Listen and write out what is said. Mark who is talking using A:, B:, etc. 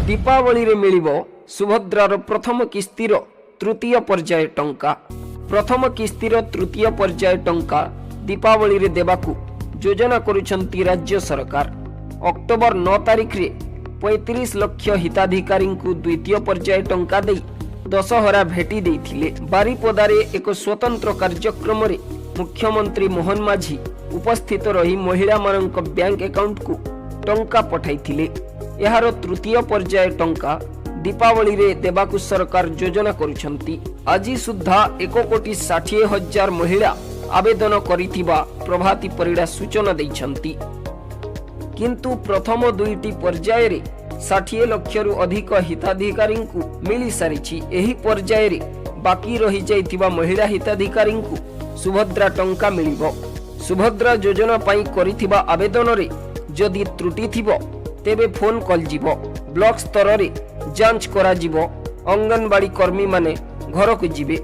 A: ଦୀପାବଳିରେ ମିଳିବ ସୁଭଦ୍ରାର ପ୍ରଥମ କିସ୍ତିର ତୃତୀୟ ପର୍ଯ୍ୟାୟ ଟଙ୍କା। ପ୍ରଥମ କିସ୍ତିର ତୃତୀୟ ପର୍ଯ୍ୟାୟ ଟଙ୍କା ଦୀପାବଳିରେ ଦେବାକୁ ଯୋଜନା କରୁଛନ୍ତି ରାଜ୍ୟ ସରକାର। ଅକ୍ଟୋବର 9 ତାରିଖରେ 35 ଲକ୍ଷ ହିତାଧିକାରୀଙ୍କୁ ଦ୍ୱିତୀୟ ପର୍ଯ୍ୟାୟ ଟଙ୍କା ଦେଇ ଦଶହରା ଭେଟି ଦେଇଥିଲେ। ବାରିପଦାରେ ଏକ ସ୍ୱତନ୍ତ୍ର କାର୍ଯ୍ୟକ୍ରମରେ ମୁଖ୍ୟମନ୍ତ୍ରୀ ମୋହନ ମାଝୀ ଉପସ୍ଥିତ ରହି ମହିଳାମାନଙ୍କ ବ୍ୟାଙ୍କ ଆକାଉଣ୍ଟକୁ ଟଙ୍କା ପଠାଇଥିଲେ। ଏହାର ତୃତୀୟ ପର୍ଯ୍ୟାୟ ଟଙ୍କା ଦୀପାବଳିରେ ଦେବାକୁ ସରକାର ଯୋଜନା କରୁଛନ୍ତି। ଆଜି ସୁଦ୍ଧା 1 କୋଟି 60 ହଜାର ମହିଳା ଆବେଦନ କରିଥିବା ପ୍ରଭାତୀ ପରିଡ଼ା ସୂଚନା ଦେଇଛନ୍ତି। କିନ୍ତୁ ପ୍ରଥମ ଦୁଇଟି ପର୍ଯ୍ୟାୟରେ 60 ଲକ୍ଷରୁ ଅଧିକ ହିତାଧିକାରୀଙ୍କୁ ମିଳିସାରିଛି। ଏହି ପର୍ଯ୍ୟାୟରେ ବାକି ରହିଯାଇଥିବା ମହିଳା ହିତାଧିକାରୀଙ୍କୁ ସୁଭଦ୍ରା ଟଙ୍କା ମିଳିବ। ସୁଭଦ୍ରା ଯୋଜନା ପାଇଁ କରିଥିବା ଆବେଦନରେ ଯଦି ତ୍ରୁଟି ଥିବ, ତେବେ ଫୋନ୍ କଲ୍ ଯିବ। ବ୍ଲକ ସ୍ତରରେ ଯାଞ୍ଚ କରାଯିବ। ଅଙ୍ଗନବାଡ଼ି କର୍ମୀମାନେ ଘରକୁ ଯିବେ।